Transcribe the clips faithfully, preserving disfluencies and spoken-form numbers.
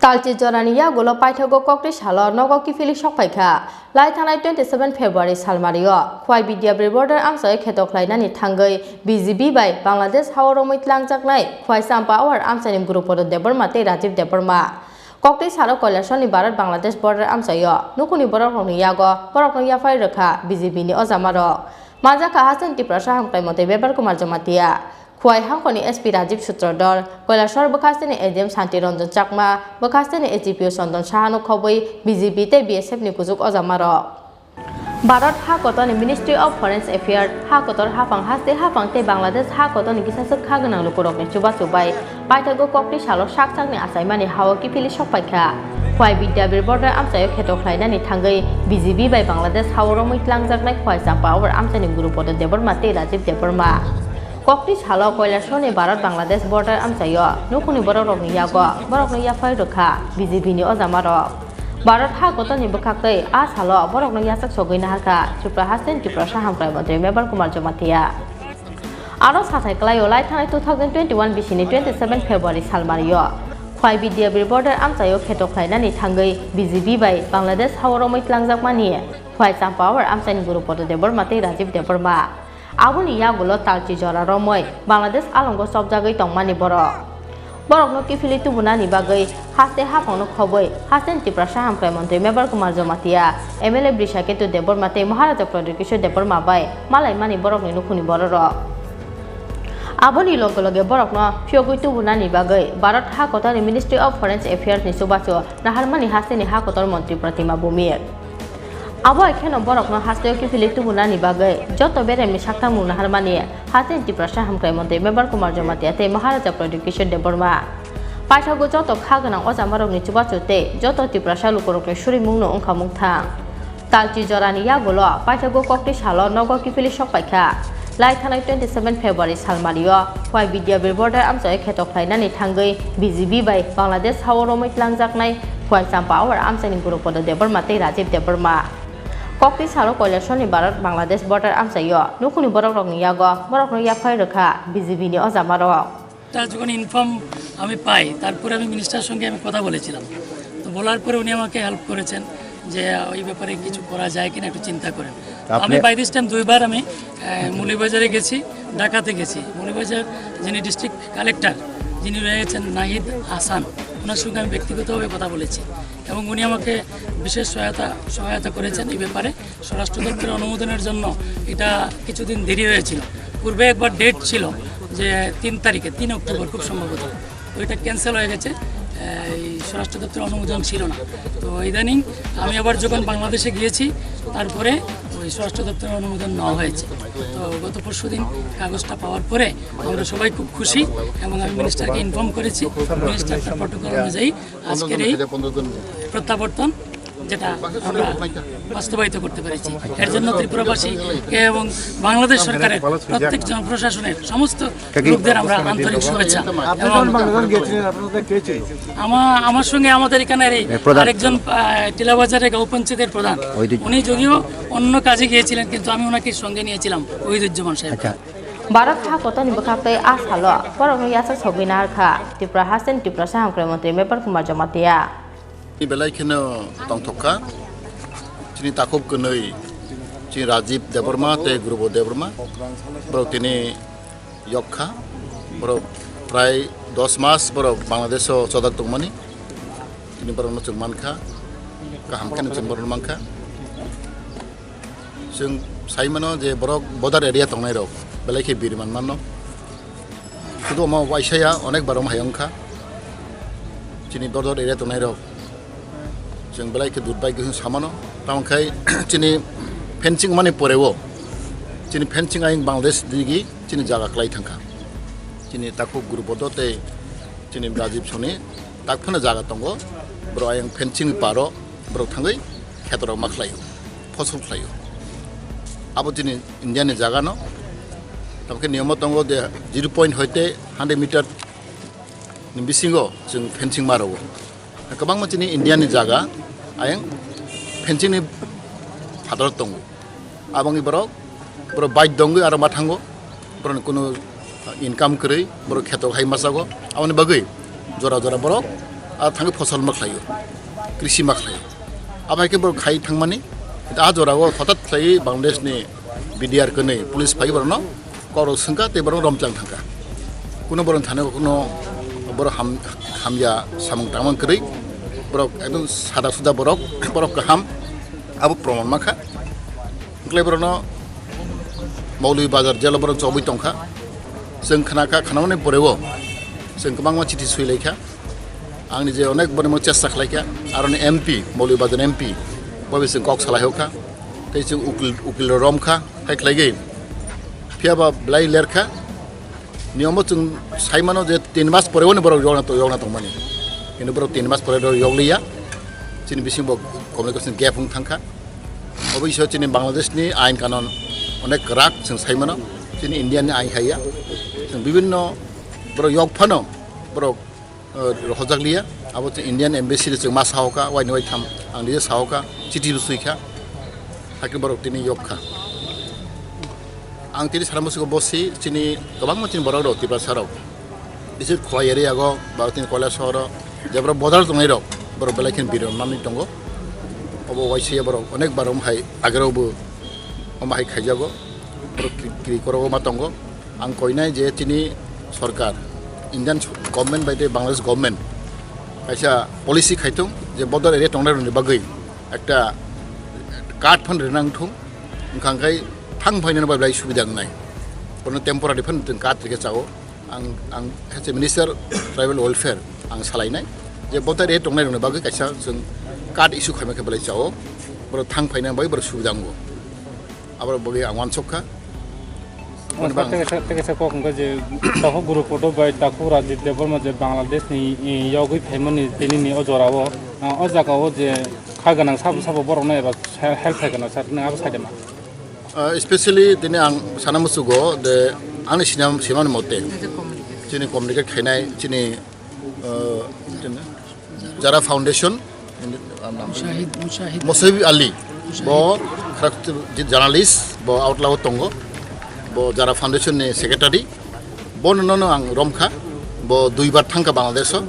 Talchi jorani yagulo paithago kokti salo nogo kiphilwi sokphaikha. Lai thangnai twenty seven February salmario Khwai Bidyabil border amchaio kheto khlainani thangwi B J P bai Bangladesh hao romwi tlangjaknai Khwai Champawar amchaini Gurupodo Debbarma tei Rajiv Debbarma. Kokti salo Koilasoni Bharat Bangladesh border amchaio nukhungni borokrokni yago borokno yaphai rwkha B J P ni ojamarok. Manjakha hasteni Tiprasa hamkrai montri Mebar Kumar Jamatia. Khwai hangkoni S P Rajiv Sutradhar, Koilasor bwkhasteni A D M Santi Ranjan Chakma, bwkhasteni A G P O Chandan Sahano khobwi B J P tei B S F ni kuchuk ojamarok. Bharat ha kotorni Ministry of Foreign Affairs, ha kotor haphang haste haphang tei Bangladesh ha kotorni kisaswk kha gwnang lukurokni chubachu bai paithago kokti salo sak sakni achaimani hao kiphilwi sokphaikha. Khwai Bidyabil border amchaio kheto khlainani thangwi B J P bai Bangladesh hao romwi tlangjaknai Khwai Champawar amchaini Gurupodo Debbarma tei Rajiv Debbarma. Kokti salo Koilasoni Bharat Bangladesh border amchaio nukhungni borokrokni yago borokno yaphai rwkha B J P ni ojamarok. Bharat ha kotorni bwkhaktwi a salo borokno yachak sogwi naharkha Tripura hasteni Tiprasa hamkrai montri Mebar Kumar Jamatia. Aro sathai kwlaio lai thangnai two thousand twenty-one bisini twenty seven February salmario Khwai Bidyabil border amchaio kheto khlainani thangwi B J P bai Bangladesh hao romwi tlangjakmani Khwai Champawar amchaini Gurupodo Debbarma tei Rajiv Debbarma. Aboni yagulo talchi jora romwi Bangladesh alongo chopjagwi tongmani borok. Borokno kiphilwi tubunani bagwi haste haphangno khobwi hasteni Tiprasa hamkrai montri Mebar Kumar Jamatia, M L A Brishaketu Debbarma tei Maharaja Pradyot Kishore Debbarma bai malaimani borokni nukhungni bororok. Aboni loge loge borokno phiyogwi tubunani bagwi Bharat ha kotorni Ministry of Foreign Affairs ni chubachu naharmani hasteni ha kotor montri Pratima Bhumik. Abo hai kheno borokno hasteo kiphilwi tubunani bagwi joto beremni saktangmung naharmani hasteni Tiprasa hamkrai montri Mebar Kumar Jamatia tei Maharaja Pradyot Kishore Debbarma. Paithago joto kha gwnang ojamarokni chubachu tei joto Tiprasa lukurokni surimungno wngkha mungthang. Talchi jorani yagulo paithago kokti salo nogo kiphilwi sokpaikha. Lai thangnai twenty seven February salmario Khwai Bidyabil border amchaio kheto khlainani thangwi B J P bai Bangladesh hao romwi tlangjaknai Khwai Champawar amchaini Gurupodo Debbarma tei Rajiv Debbarma. Kokti salo Koilasoni Bharat Bangladesh border amchaio nukhungni borokrokni yago borokno yaphai rwkha B J P ni ojamarok. তা যখন ইনফর্ম আমি পাই, তারপরে আমি মিনিস্টার সঙ্গে আমি কথা বলেছিলাম। তো বলার পরে উনি আমাকে হেল্প করেছেন যে, আহ, এই ব্যাপারে কিছু করা যায় কিনা একটু চিন্তা করেন। তো আমি আপনি বাই দিস টাইম দুইবার আমি, আহ, মৌলভীবাজারে গেছি, ঢাকাতে গেছি। মৌলভীবাজার যিনি ডিস্ট্রিক্ট কালেক্টর, যিনি রয়েছেন নাহিদ হাসান, ওনার সঙ্গে আমি ব্যক্তিগতভাবে কথা বলেছি এবং উনি আমাকে বিশেষ সহায়তা, সহায়তা করেছেন এই ব্যাপারে। স্বরাষ্ট্র দপ্তরের অনুমোদনের জন্য এটা কিছুদিন দেরি হয়েছিল। পূর্বে একবার ডেট ছিল যে তিন তারিখে, তিন অক্টোবর খুব সম্ভবত, তো এটা ক্যান্সেল হয়ে গেছে। এই স্বরাষ্ট্র দপ্তরের অনুমোদন ছিল না। তো ইদানিং আমি আবার যখন বাংলাদেশে গিয়েছি, তারপরে ওই স্বরাষ্ট্র দপ্তরের অনুমোদন নেওয়া হয়েছে। তো গত পরশু দিন কাগজটা পাওয়ার পরে আমরা সবাই খুব খুশি এবং আমি মিনিস্টারকে ইনফর্ম করেছি। মিনিস্টার তার প্রটোকল অনুযায়ী আজকের এই প্রত্যাবর্তন যেটা আমরা বাস্তবায়িত করতে পেরেছি, এর জন্য ত্রিপুরাবাসী এবং বাংলাদেশ সরকারের প্রত্যেক জনপ্রশাসনের সমস্ত লোকদের আমরা আন্তরিক শুভেচ্ছা। আপনি এবং যখন বাংলাদেশ গিয়েছিলেন, আপনার সাথে কে ছিল? আমা-, আমার সঙ্গে আমাদের এখানের এই এ, প্রধান। আরেকজন, আহ, টিলাবাজারের গাঁও পঞ্চায়েতের প্রধান, ওহিদুজ্জামান। উনি যদিও অন্য কাজে গিয়েছিলেন, কিন্তু আমি ওনাকে সঙ্গে নিয়েছিলাম, ওহিদুজ্জামান সাহেব। আচ্ছা। Bharat ha kotorni bwkhak tei a salo borokno yachak sogwi naharkha Tripura hasteni Tiprasa hamkrai montri Mebar Kumar Jamatia. Belai kheno tongthok kha. Chini takhuk kwnwi, chini Rajiv Debbarma tei Gurubo Debbarma. Borok tini yok kha. Borok prai dos mas borok Bangladesh o chodak tongmani. Tini borokno chwng mankha. Kaham kheno chwng borokno mankha. Chwng sai mano je borok border area tongnai rok belai khe biri man mano. Sudu omo waisa ya, onek bar omo hai wngkha. Chini border area tongnai rok chwng belai khe durbhagyo hwn samano. Tamo khai chini fencing mani poreo, chini fencing ayang Bangladesh digi chini jaga klai thangkha. Chini takhuk Gurupodo tei chini Rajiv Soni tak phano jaga tongo. Borok ayang fencing paro borok thangwi khetorok ma khlaio, phosol khlaio. Abo chini India ni jaga no. Tamkhe niyamo tongo de zero point hoite hundred meter ni bisingo chwng fencing ma rwo. Kwbangma chini India ni jaga ayang fencing ni phataro tongo. Aboni borok, borok bike dongwi aro ma thango. Borokni kunu income kwrwi, borok kheto hai ma chago. Aboni bagwi jora jora borok A thangwi phosol ma khlaio, krisi ma khlaio. Abai khe borok khai thangmani, a jorao hothat khlaiwi Bangladesh ni B D R kwnwi police phai borokno koro swngkha tei borok romchang thangkha. Kuno borok thani kuno borok ham-, hamya samung tangmang kwrwi, borok ekdom sada suda borok, borok kaham, abo proman mankha. Wngkhlai borokno Maulibajar jelo borok chobwi tongkha. Chwng khnakha, khnamani poreo chwng kwbangma chithi swilaikha. Ang nije onek borokno chesta khlaikha. Aroni M P, Maulibajar M P, bobo chwng kok salai hokha. Tei chwng ukil, ukil romkha, hai khlaigwi. Phiyaba belai lerkha. Niyomo chwng saimano je tin mas poreo ni borok yokna to-, yokna tongmani. Kintu borok tin mas pore borok yokliya. Chini bisingo communication gap wng thangkha. Obo iso chini Bangladesh ni ain kanon onek kwrak chwng saimano. Chini India ni ain haiya. Chwng bibinno borok yok phano borok, eh, rohorjakliya. Abo chwng Indian embassy rok chwng ma sahoka, waini waitham ang nije sahoka, chithi bo swikha. Hakhe borok tini yokha. Ang tini sana musugo bosi chini kwbangma chini borok rok Tiprasa rok. Bisit Khowai area go, ba tini Koilashahar o, je borok bodol tongnai rok, borok belai khe biron manwi tongo. Obo waisa borok onek bar omo hai agero bo omo hai khaijago. Borok kri-, kri korogo ma tongo. Ang koinai je chini sorkar, Indian government bai tei Bangladesh government kaisa policy khaitung je bodol area tongnai rokni bagwi ekta card phan rinang thung, wngkha khe thang phainani bai belai subida wngnai. Bono temporary phan chwng card rikhe chao. Ang, ang as a minister tribal welfare ang salainai je bodol area tongnai rokni bagwi kaisa chwng card issue khaima khe belai chao. Borok thang phainani bai borok subida wngo. Aboni bagwi ang uansuk kha. Mani bang- Tei kaisa, tei kaisa kok hwnkha je, Takhuk Guru Poto bai Takhuk Rajit Debbarma je Bangladesh ni, eh, yogwi phaimani tini ni o jora o, ah, o jaga o je kha gwnang sabo sabo borok no eba he-, help khai gwnang sir, nang abo sai de ma? Ah, especially tini ang sana musugo de ani sinam, sinamni mote chini communicate khainai chini, ah, Jara Foundation, Mushahid, Mushahid. Musahib Ali, bo khrak journalist, bo outlaw tongo, bo Jara Foundation ni secretary, bo nono ang romkha, bo duibar thangkha Bangladesh o,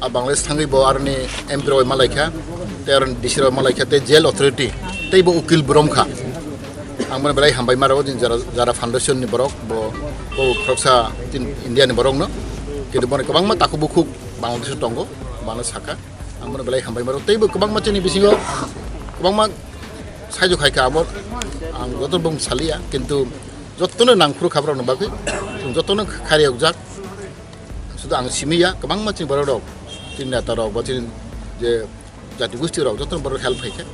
a Bangladesh thangwi bo aroni M P rok malaikha, tei aroni D C rok malaikha, tei jail authority, tei bo ukil bo romkha. Ang bono belai hambai ma rwo, jini Jara, Jara Foundation ni borok, bo, bo khoroksa tin India ni borok no, kintu bono kwbangma takhuk bukhuk Bangladesh o tongo, bono saka. Ang bono belai hambai ma rwo. Tei bo kwbangma chini bisingo kwbangma saijo khai kha, amo ang joto bung saliya, kintu jotono nangphuru kha borok no bagwi, chwng jotono khariyokjak. Sudu ang simi ya, kwbangma chini borok rok, chini neta rok, bo chini je jati gosti rok joto borok help khai khe.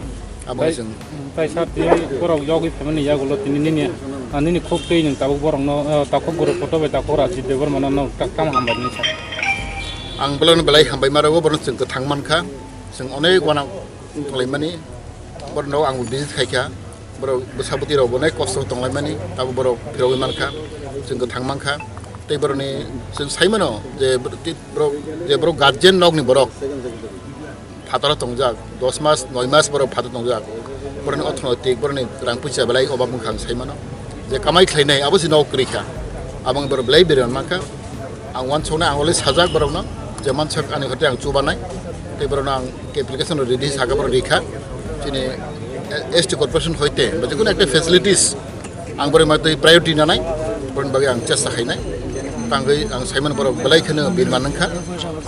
Abo Tai, chwng tai sir, tini borok yogwi phaimani yagulo tini nini, ah, nini khuk tei nwng tabuk borokno, ah, Takhuk Guru Poto bai Takhuk Rajit Debbarma no nwng tak tamo hambai nini sir. Ang bolong belai hambai ma rwo, borok chwng kwthang man kha, chwng onek wana tonglaimani, borok no ang visit khai kha, borok bwsa bwtwi rok bo onek kosto tonglaimani, tabuk borok phirogwi man kha, chwng kwthang man kha, tei borok ni chwng sai mano je borok, je borok guardian nok ni borok, phataro tongjak, dos mas, noi mas borok phataro tongjak. Borokni orthonoitik, borokni rang puisa belai obab wngkha ang sai mano. Je kamai khlainai, abo se nok kwrwi kha. Abo wng borok belai beri manmang kha. Ang uansuknai, ang already sajak borokno, je mansuk ani hote ang chubanai. Tei borokno ang application rok ready saka borok rikha. Chini S T corporation hoite, ba jekunu ekta facilities, ang borok ma twi priority nanai, borokni bagwi ang chesta khainai. Tangwi ang saimano borok belai kheno birman wngkha.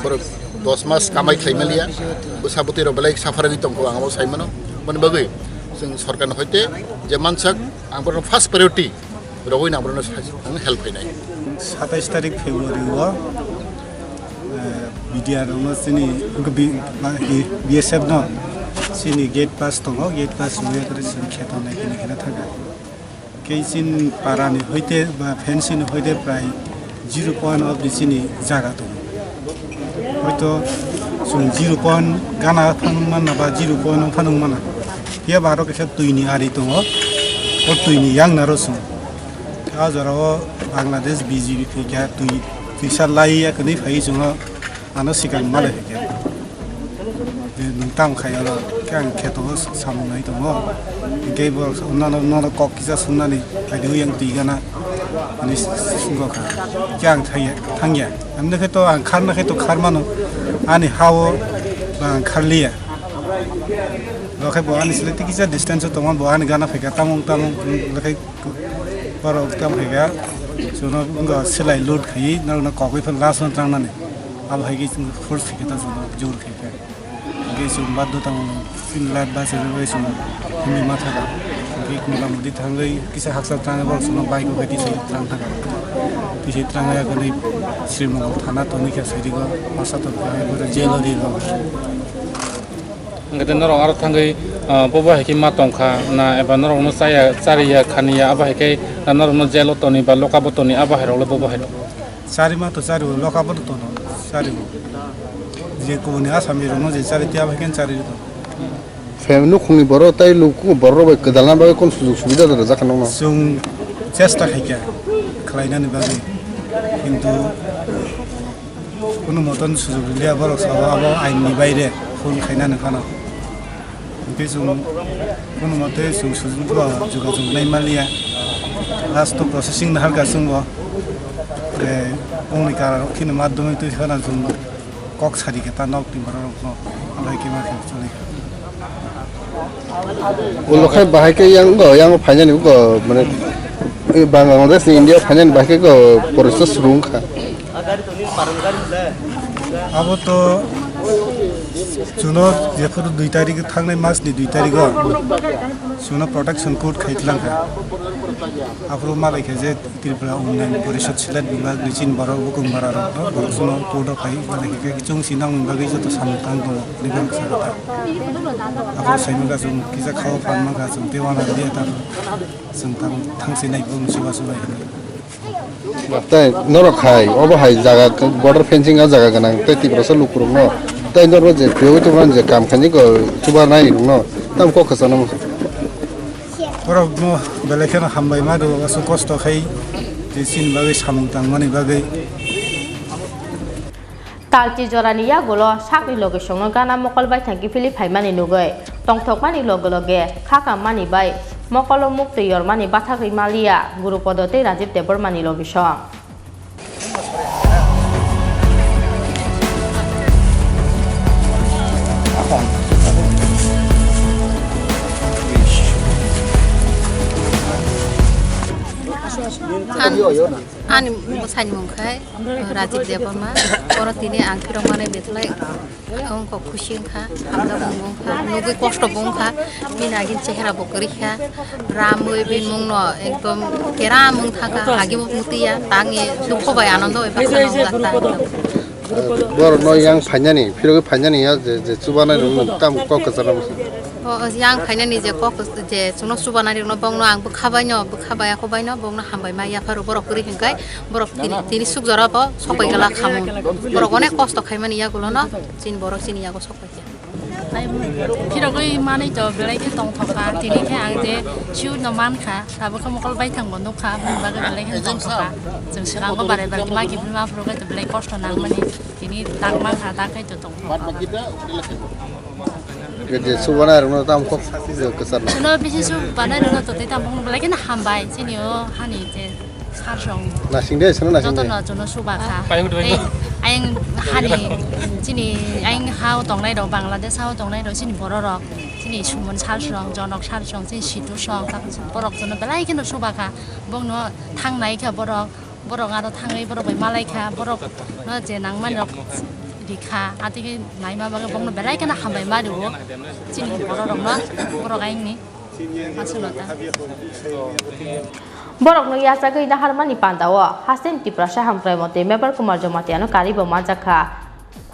Borok dos mas kamai khlai maliya, bwsa bwtwi rok belai suffer wngwi tongkho, ang abo saimano. Boni bagwi chwng sorkarni hoite je mansak ang borokno first priority rogwi ang borokno sa-, ang help khainai. Satais tarik February o, eh, B D R no chini, B-, B S F no chini gate pass tongo, gate pass rwya khe chini kheto nai khe nai khe thangkha. Kei chini para ni hoite ba fencing ni hoite prai zero point of the chini jaga tongo. Hoito chwng zero point gana phano manna ba zero point o phano mana. Phiya ba aro kaisa twi ni ari tongo. O twi ni yang naro chwng. A jora o Bangladesh B J P phi kha twi, twisa lai ya kwnwi phai chwng o. Ano sikang malai hai khe. Je nwng tamo khai oro khe ang kheto o samung nai tongo. Hinkhe bo nono, nono kok kisa swngnani, by the way, ang twi gana. Ani sungkha khe ang thangya, thangya. Ani khe to ang kharna khe to kharmano, ani hao ang kharliya. Bo khe bo ani sle tikisa distance o tongo, bo ani gana phaikha tamung tamung, bo khe borok tam phaikha. Chwngno wngkha selai load khaiwi norokno kokwi phano last no trangnani. Abo hai khe chwng force khaikha ta chwngno jor khaikha. Hingke chwng baddo tamo chini life bachaini bagwi chwng himwi ma thangkha. Hingke mota moti thangwi kisa haksa thangwi borok chwngno bike o khe tisai thrang thangkha. Tisai thrang ya khe nai Sri Mongol thana tongwi khe siri go masa tongkha, ebo jail o ri go. Hingke norok aro thangwi, ah, bobo hai khe ma tongkha na eba norokno chaya, chariya, khaniya, abo hai khe norokno jail o toni ba lock up o toni abo hai rok le bobo hai rok? Chari ma to chari o, lock up o to tono, chari o. Je kubuni Asami rokno je chari tiya bai khe chari o. Family nukhungni borok tai luku borok bai kwdalna bagwi kon sujug subida da rwjak kha nokno? Chwng chesta khaikha khlainani bagwi, kintu kunu moton sujug rwliya, borok sao abo ain ni baire phone khainani phano. Hingke chwng kono mote chwng sujung bo jogajog nai maliya. Last o processing nahar ka chwng bo. Eh, ongni kara rok kheno madhyamik twi khana chwng bo. Kok sari khe ta nok twi borok rok no. Abai khe ma khe choli. Ulo khai bahai khe yang go, yang phainani go, mane, eh, Bangladesh ni India phainani bahai khe go, process rung kha. Abo to chuno jephuru dui tarik, thangnai mas ni dui tarik o chuno protection court khai tlang kha. Aphuru malai kha je Tripura Unnayan Porishad Sylhet Bibhag ni chini borok bukung bara rok no borok chuno court o khai malai kha chung sinang bagwi joto samung tang tongo ni borok sa kha. Aphuru sai mangkha chung kisa khao phan mangkha chung tei wana dia ta chung tang thang sinai bung chuba chuba hinwi. Tei norok hai, obo hai jaga border fencing o jaga gwnang tei Tiprasa lukurokno tei norok je phiyogwi tongmani je kam khainai go chuba nai rokno tamo kok kwchangno. Borokno belai kheno hambai ma rwo, aswk kosto khai je chini bagwi samung tangmani bagwi. Talchi jorani yagulo sakni logisongno gana mokol baithang kiphilwi phaimani nugwi tongthokmani loge loge khakam mani bai mokolo muktwi yormani bathagwi maliya Gurupodo tei Rajiv Debbarmani logisong. Ani bwsaini mung khe Rajiv Debbarma, oro tini ang phirok manwi bethlai wngkha, khusi wngkha, hamjakmung wngkha, nugwi kosto bo wngkha, bini agini chehra bo kwrwi kha, ramwi bini mungno ekdom keram wng thangkha, agini mung twiya, tangwi dukho bai anondo bai baksa nongjak ta. Borokno yang phainani, phirogwi phainani ya je, je chubanai rokno tam kok kwcharo. O, o, yang phainani je kok je chwngno chubanai rokno bongno ang bwkha baino, bwkha bai ako baino bongno hambai ma yapharo borok kwrwi hwnkhai borok tini, tini suk jora bo sopai gala khamung. Borok onek kosto khaimani yagulono chini borok chini yago sopai kha. Phirogwi manwi to belai khe tongthokha, tini khe ang je shoot no mankha, tabuk khe mokol baithang bo nukha, aboni bagwi belai khe tongthokha. Chwng swkango barai barai ma kiphilma phuru khe to belai kosto nangmani, tini tak mankha, tak khe to tongthokha. Je chubanai rokno tam kok kwchar. Chwngno bisi chubanai rokno to tei tam bongno belai kheno hambai chini o hani je sar song. Nasing de, chwngno nasing de. Jotono chwngno chuba kha. Tei ayang hani chini ayang hao tongnai rok, Bangladesh hao tongnai rok chini borok rok, chini Suman sar song, Jonok sar song, chini Situ song, borok chwngno belai kheno chuba kha. Bongno thangnai kha borok. Borok aro thangwi borok bai malai kha, borok no je nangmani rok ri kha, atigi naima bagwi borokno belai kheno hambai ma rio, chini borok rokno, borok ayini aswk no ta. Borokno yachagwi naharmani pandao haste ni Tiprasa Hamkrai Montri Mebar Kumar Jamatia no karwi bo manjak kha.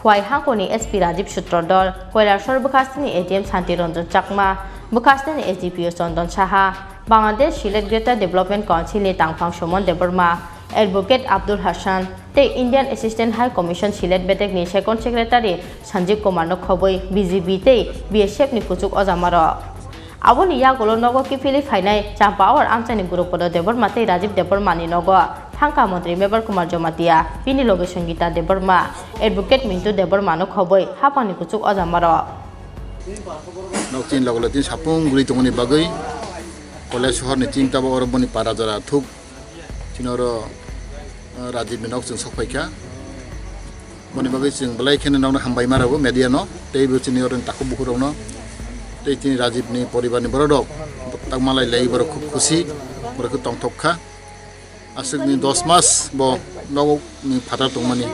Khwai hangkoni S P Rajiv Sutrodol, Koilasor bwkhasteni A D M Santi Ranjan Chakma, bwkhasteni S D P O Chandan Saha, Bangladesh Sylhet Greater Development Council ni tangphang Suman Debbarma, Advocate Abdul Hassan tei Indian Assistant High Commission Sylhet bedekni Second Secretary Sanjeev Kumar no khobwi B J P tei B S F ni kuchuk ojamarok. Aboni yagulo nogo kiphilwi phainai Champawar amchaini Gurupodo Debbarma tei Rajiv Debbarma ni nogo thangkha Montri Mebar Kumar Jamatia, bini loge Sangita Debbarma, Advocate Mintu Debbarma no khobwi haphangni kuchuk ojamarok. Nok chini loge loge tini sapung guri tongmani bagwi Koilasohor ni chini tabuk oro boni para jora thuk Noro, uh, Rajib ni nok chwng sok phaikha. Boni bagwi chwng belai kheno nokno hambai ma rabo media no, tei bo chini oro ni takhuk bukhuk rokno, tei chini Rajib ni poribar ni borok rok, tak malai lai borok khub khusi, borok khe tongthok kha. Aswk ni dos mas bo nogo ni phatar tongmani,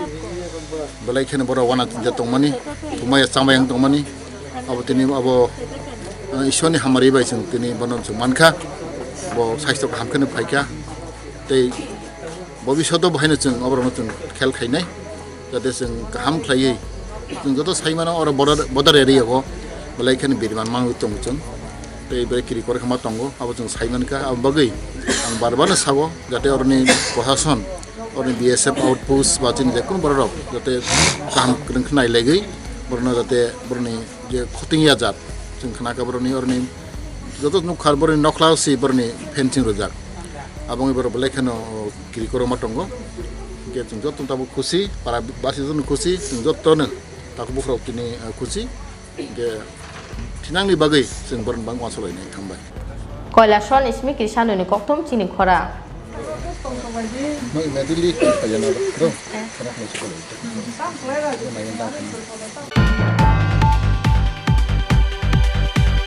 belai kheno borok wana tinja tongmani, thumaya chamaya wng tongmani, abo tini abo, uh, Ishwar ni hamari bai chwng tini bono chwng mankha, bo saisto kaham kheno phaikha, tei bobishoto bo haino chwng oborokno chwng khel khainai, jate chwng kaham khlaiwi chwng joto saimano oro border, border area o belai kheno biriman manwi tongo chwng, tei belai kiri kore khama tongo, abo chwng saimankha. Abo bagwi ang bar bar no sao jate oroni prosason, oroni B S F outpost ba chini jekunu borok rok jate kaham kwrwng khe nailaigwi borokno jate boroni je khoting ya jat chwng khnakha boroni oroni joto nukha boroni nokhla si boroni fencing rwjak. Abo wngwi borok belai kheno kiri korokma tongo. Hwnkhe chwng joto tabuk khusi, para basi joto khusi, chwng jotono takhuk bukhuk rok tini, eh, khusi. Hwnkhe thinangni bagwi chwng borokni bagwi uansuk lainai. Hambai. Koilasor ni simi Krisano ni kokthum chini khora. No, immediately, kaya na, bro.